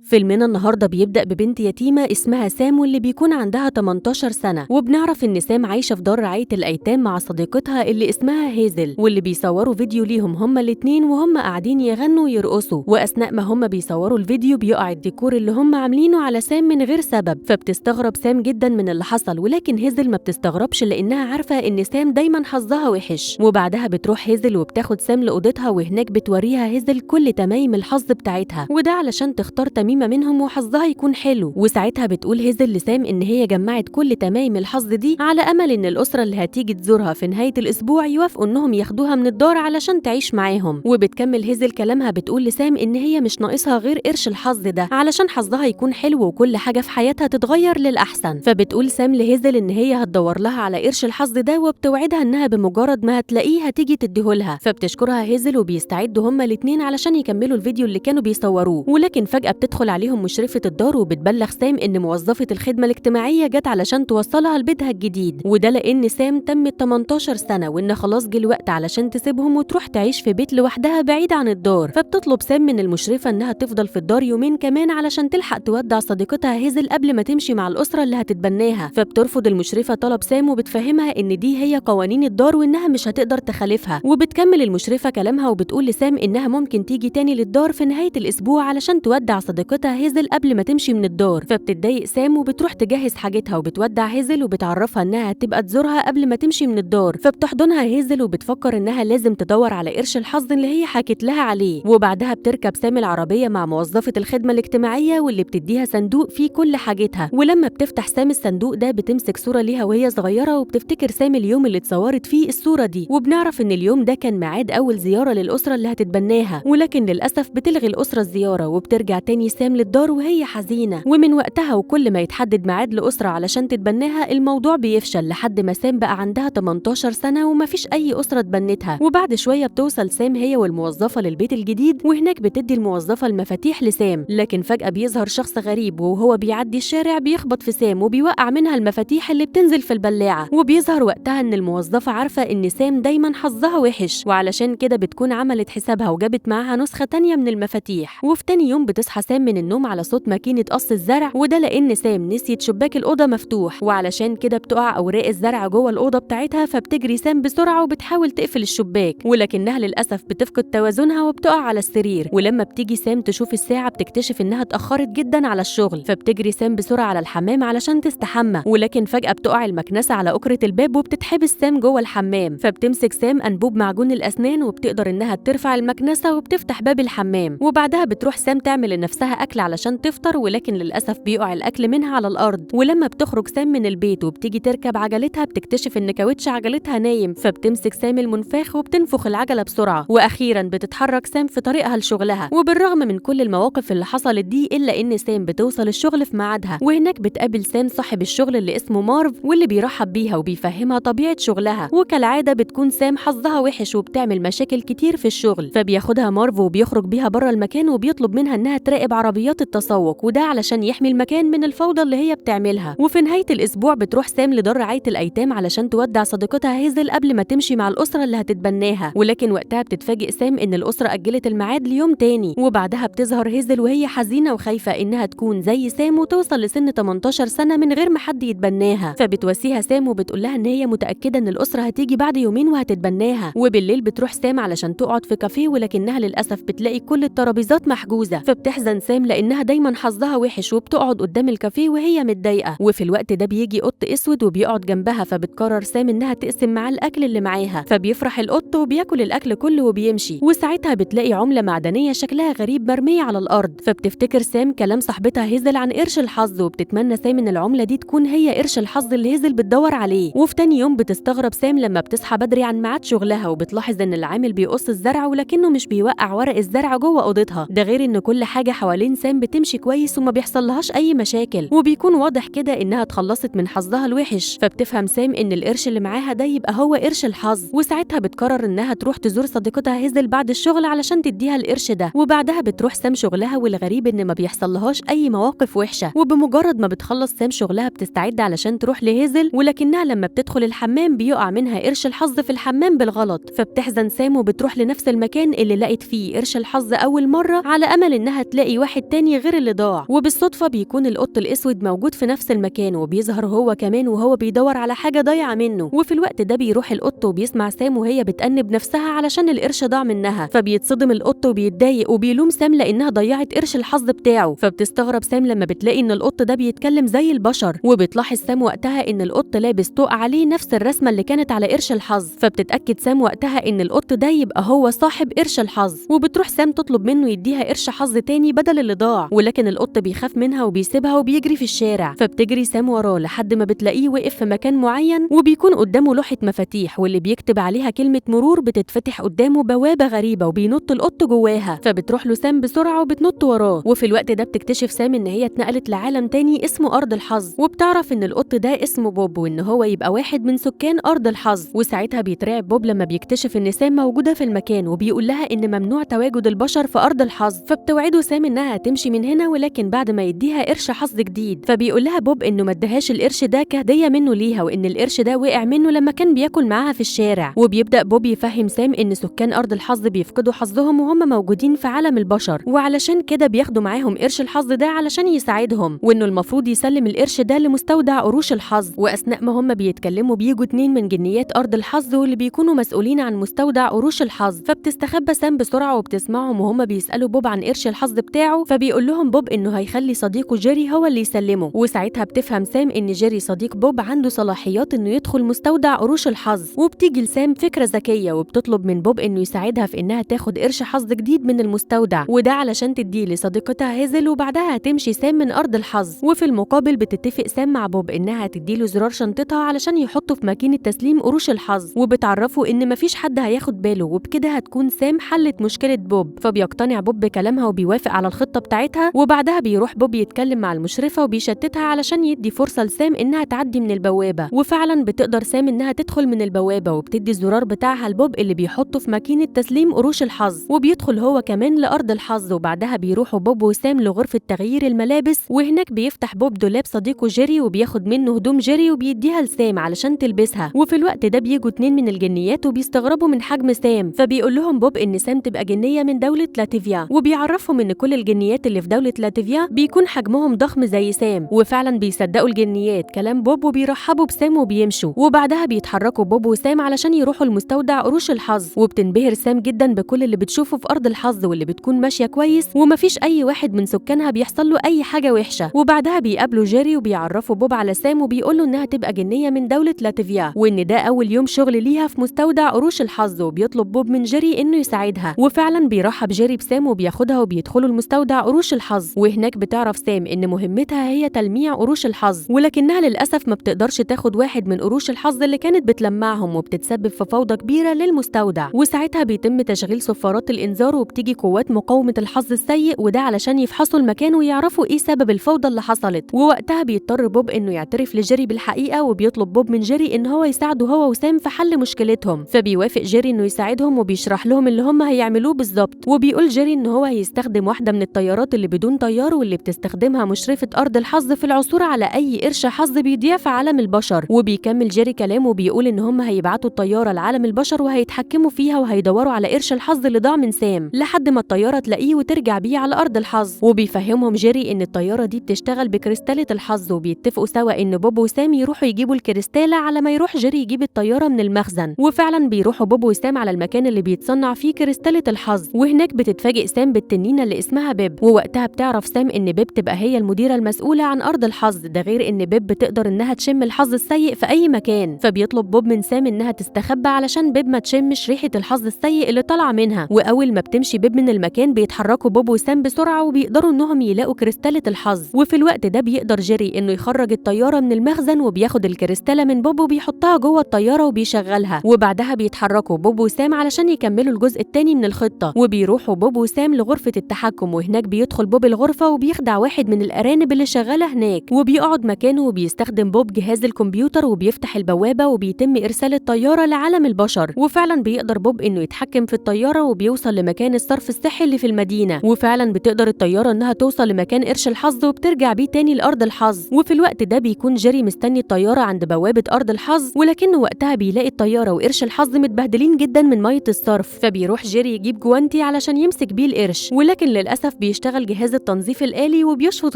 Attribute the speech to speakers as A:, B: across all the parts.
A: فيلمنا النهارده بيبدأ ببنت يتيمة اسمها سام واللي بيكون عندها 18 سنة، وبنعرف إن سام عايشة في دار رعاية الأيتام مع صديقتها اللي اسمها هيزل، واللي بيصوروا فيديو ليهم هما الاتنين وهم قاعدين يغنوا ويرقصوا. وأثناء ما هما بيصوروا الفيديو بيقع الديكور اللي هما عاملينه على سام من غير سبب، فبتستغرب سام جدا من اللي حصل، ولكن هيزل ما بتستغربش لأنها عارفة إن سام دايما حظها وحش. وبعدها بتروح هيزل وبتاخد سام لأوضتها، وهناك بتوريها هيزل كل تمايم الحظ بتاعتها، وده علشان تختار تميمة منهم وحظها يكون حلو. وساعتها بتقول هيزل لسام إن هي جمعت كل تمايم الحظ دي على أمل إن الأسرة اللي هتيجي تزورها في نهاية الأسبوع يوافقوا إنهم ياخدوها من الدار علشان تعيش معاهم. وبتكمل هيزل كلامها بتقول لسام إن هي مش ناقصها غير قرش الحظ ده علشان حظها يكون حلو وكل حاجة في حياتها تتغير للأحسن. فبتقول سام لهيزل إن هي هتدور لها على قرش الحظ ده، وبتوعدها إنها بمجرد ما هتلاقيه هتيجي تديهولها. فبتشكرها هيزل وبيستعدوا هما الاتنين علشان يكملوا الفيديو اللي كانوا بيصوروه. ولكن فجأة بتدخل عليهم مشرفة الدار وبتبلغ سام إن موظفة الخدمة الاجتماعية جت علشان توصلها لبيتها الجديد، وده لأن سام تمت 18 سنة وإن خلاص جه الوقت علشان تسيبهم وتروح تعيش في بيت لوحدها بعيد عن الدار. فبتطلب سام من المشرفة إنها تفضل في الدار يومين كمان علشان تلحق تودع صديقتها هيزل قبل ما تمشي مع الأسرة اللي هتتبناها. فبترفض المشرفة طلب سام وبتفهمها إن دي هي قوانين الدار وإنها مش هتقدر تخالفها. وبتكمل المشرفة كلامها وبتقول لسام إنها ممكن تيجي تاني للدار في نهاية الأسبوع علشان تودع صديقتها هيزل قبل ما تمشي من الدار. فبتتضايق سام وبتروح تجهز حاجتها وبتودع هيزل وبتعرفها انها هتبقى تزورها قبل ما تمشي من الدار. فبتحضنها هيزل وبتفكر انها لازم تدور على قرش الحظ اللي هي حكت لها عليه. وبعدها بتركب سام العربية مع موظفة الخدمة الاجتماعية واللي بتديها صندوق فيه كل حاجتها. ولما بتفتح سام الصندوق ده بتمسك صورة ليها وهي صغيرة، وبتفتكر سام اليوم اللي اتصورت فيه الصورة دي. وبنعرف ان اليوم ده كان ميعاد اول زيارة للأسرة اللي هتتبناها، ولكن للأسف بتلغي الأسرة الزيارة وبترجع تاني سام للدار وهي حزينة. ومن وقتها وكل ما يتحدد ميعاد لأسرة علشان تتبناها الموضوع بيفشل، لحد ما سام بقى عندها 18 سنة ومفيش أي أسرة تبنتها. وبعد شوية بتوصل سام هي والموظفة للبيت الجديد، وهناك بتدي الموظفة المفاتيح لسام، لكن فجأة بيظهر شخص غريب وهو بيعدي الشارع بيخبط في سام وبيوقع منها المفاتيح اللي بتنزل في البلاعة. وبيظهر وقتها إن الموظفة عارفة إن سام دايما حظها وحش، وعلشان كده بتكون عملت حسابها وجابت معاها نسخة تانية من المفاتيح. وفي تاني يوم بتصحى سام من النوم على صوت ماكينة قص الزرع، وده لأن سام نسيت شباك الأوضة مفتوح، وعلشان كده بتقع أوراق الزرع جوه الأوضة بتاعتها. فبتجري سام بسرعة وبتحاول تقفل الشباك، ولكنها للأسف بتفقد توازنها وبتقع على السرير. ولما بتيجي سام تشوف الساعة بتكتشف إنها اتأخرت جدا على الشغل، فبتجري سام بسرعة على الحمام علشان تستحمى، ولكن فجأة بتقع المكنسة على أكرة الباب وبتتحبس سام جوه الحمام. فبتمسك سام أنبوب معجون الأسنان وبتقدر إنها ترفع المكنسة وبتفتح باب الحمام. وبعدها بتروح سام تعمل لنفسها أكل علشان تفطر، ولكن للأسف بيقع الأكل منها على الأرض. ولما بتخرج سام من البيت وبتيجي تركب عجلتها بتكتشف إن كاوتش عجلتها نايم، فبتمسك سام المنفاخ وبتنفخ العجلة بسرعة. وأخيرا بتتحرك سام في طريقها لشغلها. وبالرغم من كل المواقف اللي حصلت دي إلا إن سام بتوصل الشغل في ميعادها، وهناك بتقابل سام صاحب الشغل اللي اسمه مارف واللي بيرحب بيها وبيفهمها طبيعة شغلها. وكالعادة بتكون سام حظها وحش وبتعمل مشاكل كتير في الشغل، فبياخدها مارف وبيخرج بيها بره المكان وبيطلب منها إنها تراقب عربيات التسوق، وده علشان يحمي المكان من الفوضى اللي هي بتعملها. وفي نهاية الأسبوع بتروح سام لدار رعاية الأيتام علشان تودع صديقتها هيزل قبل ما تمشي مع الأسرة اللي هتتبناها، ولكن وقتها بتتفاجئ سام إن الأسرة أجلت الميعاد ليوم تاني. وبعدها بتظهر هيزل وهي حزينة وخايفة إنها تكون زي سام وتوصل لسن 18 سنة من غير ما حد يتبناها. فبتواسيها سام وبتقول لها إن هي متأكدة إن الأسرة هتيجي بعد يومين وهتتبناها. وبالليل بتروح سام علشان تقعد في كافيه، ولكنها للأسف بتلاقي كل الترابيزات محجوزة. فبتحزن سام لأنها دايما حظها وحش وبتقعد قدام الكافيه وهي متضايقة. وفي الوقت ده بيجي قط أسود وبيقعد جنبها، فبتقرر سام إنها تقسم معاه الأكل اللي معاها، فبيفرح القط وبياكل الأكل كله وبيمشي. وساعتها بتلاقي عملة معدنية شكلها غريب مرمية على الأرض، فبتفتكر سام كلام صاحبتها هيزل عن قرش الحظ، وبتتمنى سام إن العملة دي تكون هي قرش الحظ اللي هيزل بتدور عليه. وفي تاني يوم بتستغرب سام لما بتصحى بدري عن ميعاد شغلها، وبتلاحظ إن العامل بيقص الزرع ولكنه مش بيوقع ورق الزرع جوه أوضتها، ده غير إن كل حاجة حوالين سام بتمشي كويس وما بيحصلهاش أي مشاكل، وبيكون واضح كده إنها اتخلصت من حظها الوحش. فبتفهم سام إن القرش اللي معاها ده يبقى هو قرش الحظ، وساعتها بتقرر إنها تروح تزور صديقتها هيزل بعد الشغل علشان تديها القرش ده. وبعدها بتروح سام شغلها، والغريب إن ما بيحصلهاش أي مواقف وحشة. وبمجرد ما بتخلص سام شغلها بتستعد علشان تروح لهيزل، ولكنها لما بتدخل الحمام بيقع منها قرش الحظ في الحمام بالغلط. فبتحزن سام وبتروح لنفس المكان اللي لقت فيه قرش الحظ أول مرة على أمل إنها تلاقي واحد تاني غير اللي ضاع. وبالصدفه بيكون القط الاسود موجود في نفس المكان، وبيظهر هو كمان وهو بيدور على حاجة ضايعة منه. وفي الوقت ده بيروح القط وبيسمع سام وهي بتأنب نفسها علشان القرش ضاع منها، فبيتصدم القط وبيتضايق وبيلوم سام لانها ضيعت قرش الحظ بتاعه. فبتستغرب سام لما بتلاقي ان القط ده بيتكلم زي البشر، وبتلاحظ سام وقتها ان القط لابس طوق عليه نفس الرسمة اللي كانت على قرش الحظ، فبتتاكد سام وقتها ان القط ده يبقى هو صاحب قرش الحظ. وبتروح سام تطلب منه يديها قرش حظ تاني بدل اللي ضاع، ولكن القط بيخاف منها وبيسيبها وبيجري في الشارع. فبتجري سام وراه لحد ما بتلاقيه وقف في مكان معين، وبيكون قدامه لوحة مفاتيح واللي بيكتب عليها كلمة مرور، بتتفتح قدامه بوابه غريبة وبينط القط جواها. فبتروح له سام بسرعة وبتنط وراه. وفي الوقت ده بتكتشف سام ان هي اتنقلت لعالم تاني اسمه ارض الحظ، وبتعرف ان القط ده اسمه بوب وان هو يبقى واحد من سكان ارض الحظ. وساعتها بيترعب بوب لما بيكتشف ان سام موجودة في المكان، وبيقول لها ان ممنوع تواجد البشر في ارض الحظ. فبتوعده سام انها هتمشي من هنا ولكن بعد ما يديها قرش حظ جديد. فبيقول لها بوب انه ما ادهاش القرش ده كهدية منه ليها، وان القرش ده وقع منه لما كان بياكل معاها في الشارع. وبيبدا بوب يفهم سام ان سكان ارض الحظ بيفقدوا حظهم وهم موجودين في عالم البشر، وعلشان كده بياخدوا معاهم قرش الحظ ده علشان يساعدهم، وانه المفروض يسلم القرش ده لمستودع قروش الحظ. واثناء ما هم بيتكلموا بيجوا 2 من جنيات ارض الحظ واللي بيكونوا مسؤولين عن مستودع قروش الحظ. فبتستخبى سام بسرعة وبتسمعهم وهم بيسالوا بوب عن قرش الحظ بتاعه، فبيقول لهم بوب انه هيخلي صديقه جيري هو اللي يسلمه. وساعتها بتفهم سام ان جيري صديق بوب عنده صلاحيات انه يدخل مستودع قروش الحظ. وبتيجي لسام فكرة ذكية وبتطلب من بوب انه يساعدها في انها تاخد قرش حظ جديد من المستودع، وده علشان تديه لصديقتها هيزل، وبعدها هتمشي سام من ارض الحظ. وفي المقابل بتتفق سام مع بوب انها تديله زرار شنطتها علشان يحطه في ماكينة تسليم قروش الحظ، وبتعرفه ان مفيش حد هياخد باله، وبكده هتكون سام حلت مشكلة بوب. فبيقتنع بوب بكلامها وبيوافق على الخطة بتاعتها. وبعدها بيروح بوب يتكلم مع المشرفة وبيشتتها علشان يدي فرصة لسام انها تعدي من البوابة، وفعلا بتقدر سام انها تدخل من البوابة وبتدي الزرار بتاعها لبوب اللي بيحطه في ماكينة تسليم قروش الحظ، وبيدخل هو كمان لارض الحظ. وبعدها بيروحوا بوب وسام لغرفة تغيير الملابس، وهناك بيفتح بوب دولاب صديقه جيري وبياخد منه هدوم جيري وبيديها لسام علشان تلبسها. وفي الوقت ده بيجوا 2 من الجنيات وبيستغربوا من حجم سام، فبيقول لهم بوب ان سام تبقى جنيه من دولة لاتفيا، وبيعرفهم ان كل الجنيات اللي في دولة لاتفيا بيكون حجمهم ضخم زي سام. وفعلا بيصدقوا الجنيات كلام بوب وبيرحبوا بسام وبيمشوا. وبعدها بيتحركوا بوب وسام علشان يروحوا لمستودع قروش الحظ، وبتنبهر سام جدا بكل اللي بتشوفه في ارض الحظ واللي بتكون ماشية كويس ومفيش اي واحد من سكانها بيحصل له اي حاجة وحشة. وبعدها بيقابلوا جيري وبيعرفوا بوب على سام وبيقول له انها تبقى جنيه من دولة لاتفيا، وان ده اول يوم شغل ليها في مستودع قروش الحظ. وبيطلب بوب من جيري انه يساعدها، وفعلا بيرحب جيري بسام وبياخدها وبيدخلوا المستودع قروش الحظ. وهناك بتعرف سام ان مهمتها هي تلميع قروش الحظ، ولكنها للاسف ما بتقدرش تاخد واحد من قروش الحظ اللي كانت بتلمعهم، وبتتسبب في فوضى كبيرة للمستودع. وساعتها بيتم تشغيل صفارات الانذار وبتيجي قوات مقاومة الحظ السيء، وده علشان يفحصوا المكان ويعرفوا ايه سبب الفوضى اللي حصلت. ووقتها بيضطر بوب انه يعترف لجيري بالحقيقة، وبيطلب بوب من جيري ان هو يساعده هو وسام في حل مشكلتهم. فبيوافق جيري انه يساعدهم وبيشرح لهم اللي هم هيعملوه بالظبط. وبيقول جيري ان هو هيستخدم واحدة من الطيارات اللي بدون طيار واللي بتستخدمها مشرفة ارض الحظ في العثور على اي قرش حظ بيضيع في عالم البشر. وبيكمل جيري كلامه وبيقول ان هم هيبعتوا الطيارة لعالم البشر وهيتحكموا فيها وهيدوروا على قرش الحظ اللي ضاع من سام لحد ما الطيارة تلاقيه وترجع بيه على ارض الحظ. وبيفهمهم جيري ان الطيارة دي بتشتغل بكريستاله الحظ، وبيتفقوا سوا ان بوب وسام يروحوا يجيبوا الكريستاله على ما يروح جيري يجيب الطيارة من المخزن. وفعلا بيروحوا بوب وسام على المكان اللي بيتصنع فيه كريستاله الحظ، وهناك بتتفاجئ سام بالتنينه اللي اسمها بيب. ووقتها بتعرف سام ان بيب تبقى هي المديرة المسؤولة عن ارض الحظ، ده غير ان بيب بتقدر انها تشم الحظ السيء في اي مكان. فبيطلب بوب من سام انها تستخبى علشان بيب ما تشمش ريحه الحظ السيء اللي طالعه منها. واول ما بتمشي بيب من المكان بيتحركوا بوب وسام بسرعة وبيقدروا انهم يلاقوا كريستاله الحظ. وفي الوقت ده بيقدر جيري انه يخرج الطيارة من المخزن وبياخد الكريستاله من بوب وبيحطها جوه الطيارة وبيشغلها. وبعدها بيتحركوا بوب وسام علشان يكملوا الجزء الثاني من الخطة، وبيروحوا بوب وسام لغرفة التحكم. وهناك بيدخل بوب الغرفة وبيخدع واحد من الارانب اللي شغالة هناك وبيقعد مكانه، وبيستخدم بوب جهاز الكمبيوتر وبيفتح البوابة وبيتم ارسال الطيارة لعالم البشر. وفعلا بيقدر بوب انه يتحكم في الطيارة وبيوصل لمكان الصرف الصحي اللي في المدينة، وفعلا بتقدر الطيارة انها توصل لمكان قرش الحظ وبترجع بيه تاني لارض الحظ. وفي الوقت ده بيكون جيري مستني الطيارة عند بوابه ارض الحظ، ولكنه وقتها بيلاقي الطيارة وقرش الحظ متبهدلين جدا من مية الصرف. فبيروح جيري يجيب جوانتي علشان يمسك بيه القرش، ولكن للاسف للأسف بيشتغل جهاز التنظيف الآلي وبيشفط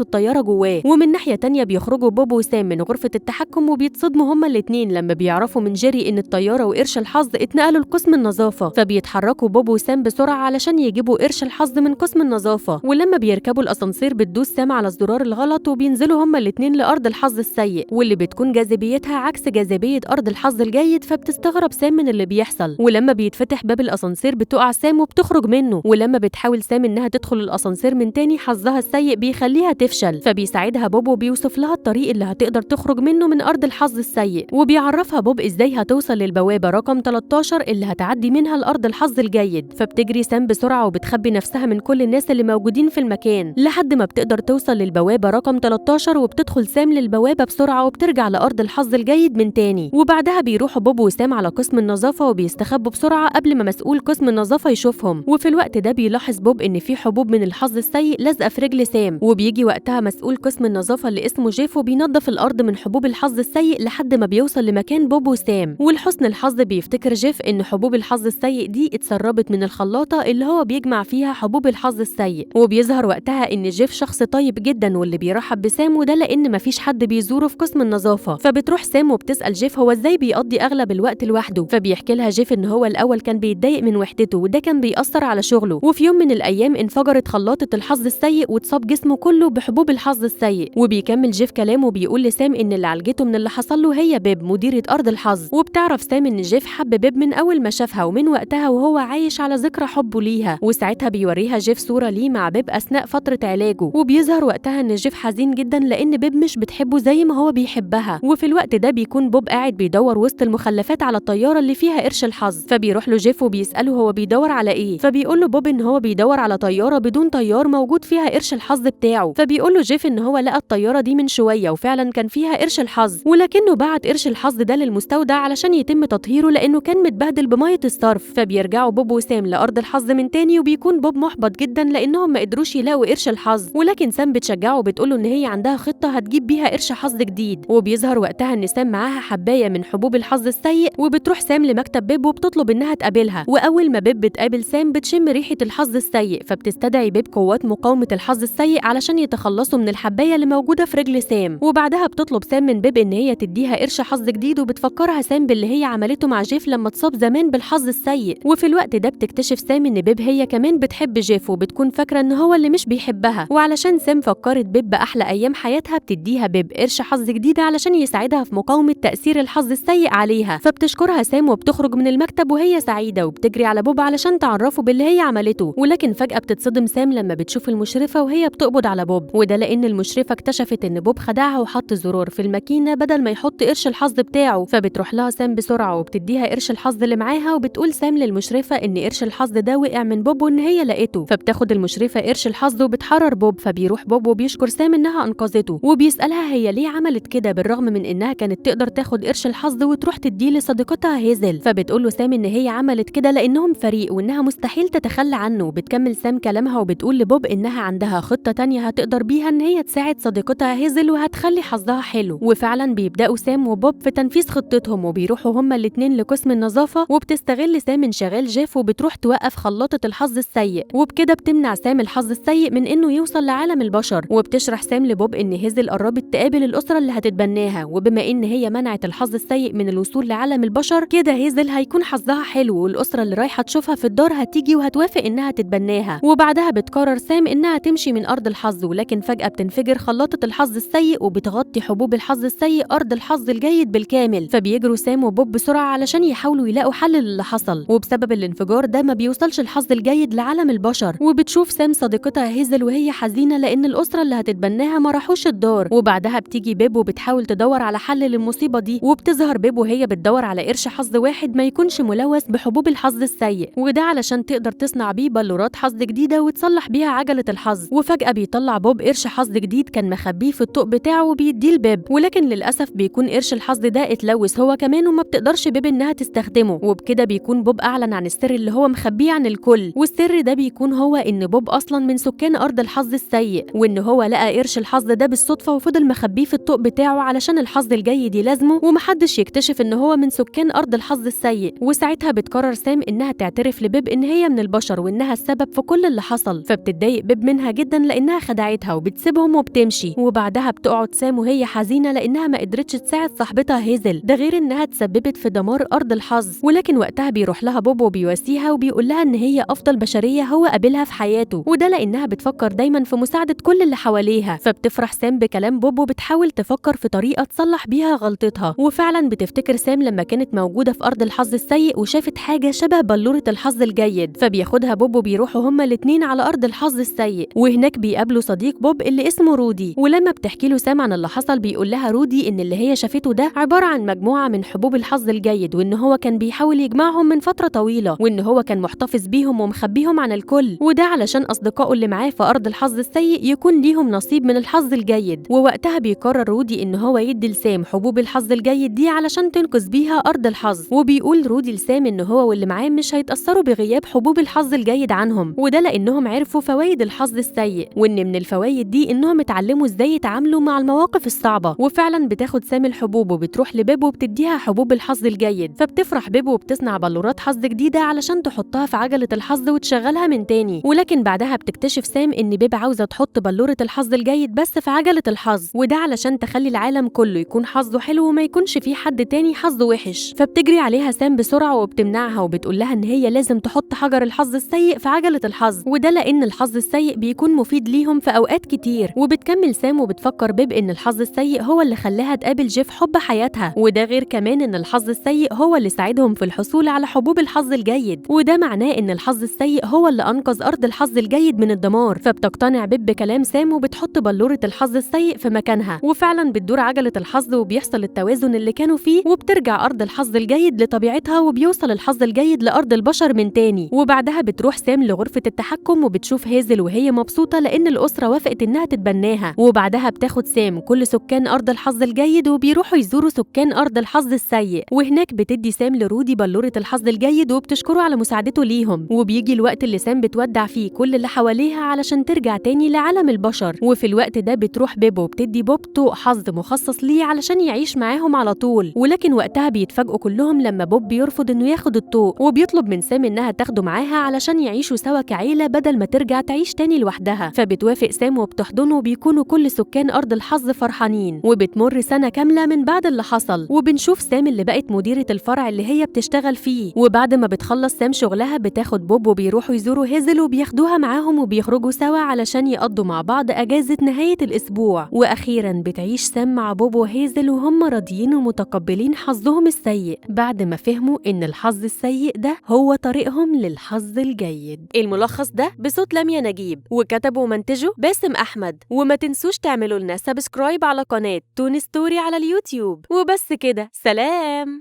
A: الطيارة جواه. ومن ناحية تانية بيخرجوا بوب وسام من غرفة التحكم وبيتصدموا هما الاتنين لما بيعرفوا من جيري إن الطيارة وقرش الحظ اتنقلوا لقسم النظافة، فبيتحركوا بوب وسام بسرعة علشان يجيبوا قرش الحظ من قسم النظافة. ولما بيركبوا الأسانسير بتدوس سام على الزرار الغلط وبينزلوا هما الاتنين لأرض الحظ السيء واللي بتكون جاذبيتها عكس جاذبية أرض الحظ الجيد، فبتستغرب سام من اللي بيحصل. ولما بيتفتح باب الأسانسير بتقع سام وبتخرج منه، ولما بتحاول سام إنها تدخل الأسانسير من تاني حظها السيء بيخليها تفشل، فبيساعدها بوب وبيوصف لها الطريق اللي هتقدر تخرج منه من أرض الحظ السيء، وبيعرفها بوب إزاي هتوصل للبوابة رقم 13 اللي هتعدي منها لأرض الحظ الجيد. فبتجري سام بسرعة وبتخبي نفسها من كل الناس اللي موجودين في المكان لحد ما بتقدر توصل للبوابة رقم 13، وبتدخل سام للبوابة بسرعة وبترجع لأرض الحظ الجيد من تاني. وبعدها بيروحوا بوب وسام على قسم النظافة وبيستخبوا بسرعة قبل ما مسؤول قسم النظافة يشوفهم. وفي الوقت ده بيلاحظ بوب إن في حبوب من الحظ السيء لازقة في رجل سام، وبيجي وقتها مسؤول قسم النظافة اللي اسمه جيف وبينظف الأرض من حبوب الحظ السيء لحد ما بيوصل لمكان بوب وسام. ولحسن الحظ بيفتكر جيف إن حبوب الحظ السيء دي اتسربت من الخلاطة اللي هو بيجمع فيها حبوب الحظ السيء، وبيظهر وقتها إن جيف شخص طيب جدا واللي بيرحب بسام، وده لأن مفيش حد بيزوره في قسم النظافة. فبتروح سام وبتسأل جيف هو ازاي بيقضي أغلب الوقت لوحده، فبيحكي لها جيف إن هو الأول كان بيتضايق من وحدته وده كان بيأثر على شغله، وفي يوم من الأيام انفجرت خلاطة الحظ السيء واتصاب جسمه كله بحبوب الحظ السيء. وبيكمل جيف كلامه وبيقول لسام إن اللي عالجته من اللي حصل له هي بيب مديرة أرض الحظ. وبتعرف سام إن جيف حب بيب من أول ما شافها، ومن وقتها وهو عايش على ذكرى حبه ليها. وساعتها بيوريها جيف صورة ليه مع بيب أثناء فترة علاجه، وبيظهر وقتها إن جيف حزين جدا لأن بيب مش بتحبه زي ما هو بيحبها. وفي الوقت ده بيكون بوب قاعد بيدور وسط المخلفات على الطيارة اللي فيها قرش الحظ، فبيروح له جيف وبيسأله هو بيدور على إيه، فبيقول له بوب إن هو بيدور على طيارة بدون طيار موجود فيها قرش الحظ بتاعه. فبيقول له جيف إن هو لقى الطيارة دي من شوية وفعلا كان فيها قرش الحظ، ولكنه بعت قرش الحظ ده للمستودع علشان يتم تطهيره لأنه كان متبهدل بمية الصرف. فبيرجعوا بوب وسام لأرض الحظ من تاني، وبيكون بوب محبط جدا لأنهم ما قدروش يلاقوا قرش الحظ، ولكن سام بتشجعه وبتقوله إن هي عندها خطة هتجيب بيها قرش حظ جديد. وبيظهر وقتها إن سام معاها حباية من حبوب الحظ السيء، وبتروح سام لمكتب بيب وبتطلب إنها تقابلها. وأول ما بيب بتقابل سام بتشم ريحة الحظ السيء، فبتستدعي بيب قوات مقاومة الحظ السيء علشان يتخلصوا من الحباية اللي موجودة في رجل سام. وبعدها بتطلب سام من بيب إن هي تديها قرش حظ جديد، وبتفكرها سام باللي هي عملته مع جيف لما اتصاب زمان بالحظ السيء. وفي الوقت ده بتكتشف سام إن بيب هي كمان بتحب جيف وبتكون فاكرة إن هو اللي مش بيحبها. وعلشان سام فكرت بيب بأحلى أيام حياتها بتديها بيب قرش حظ جديد علشان يساعدها في مقاومة تأثير الحظ السيء عليها. فبتشكرها سام وبتخرج من المكتب وهي سعيدة، وبتجري على بوب علشان تعرفه باللي هي عملته. ولكن فجأة بتتصدم سام لما بتشوف المشرفة وهي بتقبض على بوب، وده لأن المشرفة اكتشفت إن بوب خدعها وحط زرار في الماكينة بدل ما يحط قرش الحظ بتاعه. فبتروح لها سام بسرعة وبتديها قرش الحظ اللي معاها، وبتقول سام للمشرفة إن قرش الحظ ده وقع من بوب وإن هي لقيته. فبتاخد المشرفة قرش الحظ وبتحرر بوب، فبيروح بوب وبيشكر سام إنها أنقذته، وبيسألها هي ليه عملت كده بالرغم من إنها كانت تقدر تاخد قرش الحظ وتروح تديه لصديقتها هيزل. فبتقول له سام إن هي عملت كده لأنهم فريق وإنها مستحيل تتخلى عنه. بتكمل سام كلامها وبتقول لبوب إنها عندها خطة تانية هتقدر بيها إن هي تساعد صديقتها هيزل وهتخلي حظها حلو. وفعلا بيبدأوا سام وبوب في تنفيذ خطتهم، وبيروحوا هما الاتنين لقسم النظافة، وبتستغل سام انشغال جيف وبتروح توقف خلاطة الحظ السيء، وبكده بتمنع سام الحظ السيء من إنه يوصل لعالم البشر. وبتشرح سام لبوب إن هيزل قربت تقابل الأسرة اللي هتتبناها، وبما إن هي منعت الحظ السيء من الوصول لعالم البشر كده هيزل هيكون حظها حلو، والأسرة اللي رايحة تشوفها في الدار هتيجي وهتوافق إنها تتبناها. وبعدها بتقرر سام إنها تمشي من أرض الحظ، ولكن فجأة بتنفجر خلاطة الحظ السيء وبتغطي حبوب الحظ السيء أرض الحظ الجيد بالكامل. فبيجروا سام وبوب بسرعة علشان يحاولوا يلاقوا حل للي حصل، وبسبب الانفجار ده ما بيوصلش الحظ الجيد لعالم البشر. وبتشوف سام صديقتها هيزل وهي حزينة لأن الأسرة اللي هتتبناها ما راحوش الدار. وبعدها بتيجي بيب وبتحاول تدور على حل للمصيبة دي، وبتظهر بيب وهي بتدور على قرش حظ واحد ما يكونش ملوث بحبوب الحظ السيء، وده علشان تقدر تصنع بيه بلورات حظ جديدة وتصلح بيها عجلة الحظ. وفجأة بيطلع بوب قرش حظ جديد كان مخبيه في الطوق بتاعه وبيديه لبيب، ولكن للأسف بيكون قرش الحظ ده اتلوث هو كمان وما بتقدرش بيب إنها تستخدمه. وبكده بيكون بوب أعلن عن السر اللي هو مخبيه عن الكل، والسر ده بيكون هو إن بوب أصلا من سكان أرض الحظ السيء، وإن هو لقى قرش الحظ ده بالصدفة وفضل مخبيه في الطوق بتاعه علشان الحظ الجيد يلازمه ومحدش يكتشف إن هو من سكان أرض الحظ السيء. وساعتها بتقرر سام إنها تعترف لبيب إن هي من البشر وإنها السبب في كل اللي حصل. فبتتضايق بيب منها جدا لانها خدعتها وبتسيبهم وبتمشي. وبعدها بتقعد سام وهي حزينة لانها ما قدرتش تساعد صاحبتها هيزل، ده غير انها تسببت في دمار ارض الحظ. ولكن وقتها بيروح لها بوب وبيواسيها وبيقول لها ان هي افضل بشرية هو قابلها في حياته، وده لانها بتفكر دايما في مساعدة كل اللي حواليها. فبتفرح سام بكلام بوب وبتحاول تفكر في طريقه تصلح بيها غلطتها. وفعلا بتفتكر سام لما كانت موجودة في ارض الحظ السيء وشافت حاجة شبه بلوره الحظ الجيد، فبياخدها بوب وبيروحوا هما الاثنين على ارض الحظ السيء. وهناك بيقابلوا صديق بوب اللي اسمه رودي، ولما بتحكي له سام عن اللي حصل بيقول لها رودي ان اللي هي شافته ده عبارة عن مجموعة من حبوب الحظ الجيد، وان هو كان بيحاول يجمعهم من فترة طويلة، وان هو كان محتفظ بيهم ومخبيهم عن الكل، وده علشان اصدقائه اللي معاه في ارض الحظ السيء يكون ليهم نصيب من الحظ الجيد. ووقتها بيقرر رودي ان هو يدي لسام حبوب الحظ الجيد دي علشان تنقذ بيها ارض الحظ. وبيقول رودي لسام ان هو واللي معاه مش هيتاثروا بغياب حبوب الحظ الجيد عنهم، وده لانهم عرفوا فوائد الحظ السيء، وان من الفوائد دي انهم اتعلموا ازاي يتعاملوا مع المواقف الصعبة. وفعلا بتاخد سام الحبوب وبتروح لبيب وبتديها حبوب الحظ الجيد، فبتفرح بيب وبتصنع بلورات حظ جديدة علشان تحطها في عجله الحظ وتشغلها من تاني. ولكن بعدها بتكتشف سام ان بيب عاوزه تحط بلوره الحظ الجيد بس في عجله الحظ، وده علشان تخلي العالم كله يكون حظه حلو وما يكونش فيه حد تاني حظه وحش. فبتجري عليها سام بسرعة وبتمنعها وبتقول لها ان هي لازم تحط حجر الحظ السيء في عجله الحظ، وده لان الحظ السيء بيكون مفيد ليهم في اوقات كتير. وبتكمل سام وبتفكر بيب ان الحظ السيء هو اللي خلاها تقابل جيف حب حياتها، وده غير كمان ان الحظ السيء هو اللي ساعدهم في الحصول على حبوب الحظ الجيد، وده معناه ان الحظ السيء هو اللي انقذ ارض الحظ الجيد من الدمار. فبتقتنع بيب بكلام سام وبتحط بلوره الحظ السيء في مكانها، وفعلا بتدور عجله الحظ وبيحصل التوازن اللي كانوا فيه، وبترجع ارض الحظ الجيد لطبيعتها وبيوصل الحظ الجيد لارض البشر من تاني. وبعدها بتروح سام لغرفة التحكم وبتشوف هيزل وهي مبسوطة لان الاسرة وافقت انها تتبناها. وبعدها بتاخد سام كل سكان ارض الحظ الجيد وبيروحوا يزوروا سكان ارض الحظ السيء، وهناك بتدي سام لرودي بلوره الحظ الجيد وبتشكره على مساعدته ليهم. وبيجي الوقت اللي سام بتودع فيه كل اللي حواليها علشان ترجع تاني لعالم البشر. وفي الوقت ده بتروح بيب وبتدي بوب طوق حظ مخصص ليه علشان يعيش معاهم على طول، ولكن وقتها بيتفاجئوا كلهم لما بوب بيرفض انه ياخد الطوق، وبيطلب من سام انها تاخده معاها علشان يعيشوا سوا كعيله بدل ما ترجع تعيش تاني لوحدها. فبتوافق سام وبتحضنه وبيكونوا كل سكان ارض الحظ فرحانين. وبتمر سنة كاملة من بعد اللي حصل، وبنشوف سام اللي بقت مديره الفرع اللي هي بتشتغل فيه. وبعد ما بتخلص سام شغلها بتاخد بوب وبيروحوا يزوروا هيزل وبياخدوها معاهم وبيخرجوا سوا علشان يقضوا مع بعض اجازه نهاية الاسبوع. واخيرا بتعيش سام مع بوب وهيزل وهم راضيين ومتقبلين حظهم السيء بعد ما فهموا ان الحظ السيء ده هو طريقهم للحظ الجيد. الملخص ده بصوت لميا نجيب، وكتبه ومنتجه باسم احمد. وما تنسوش تعملوا لنا subscribe على قناة تون ستوري على اليوتيوب. وبس كده، سلام.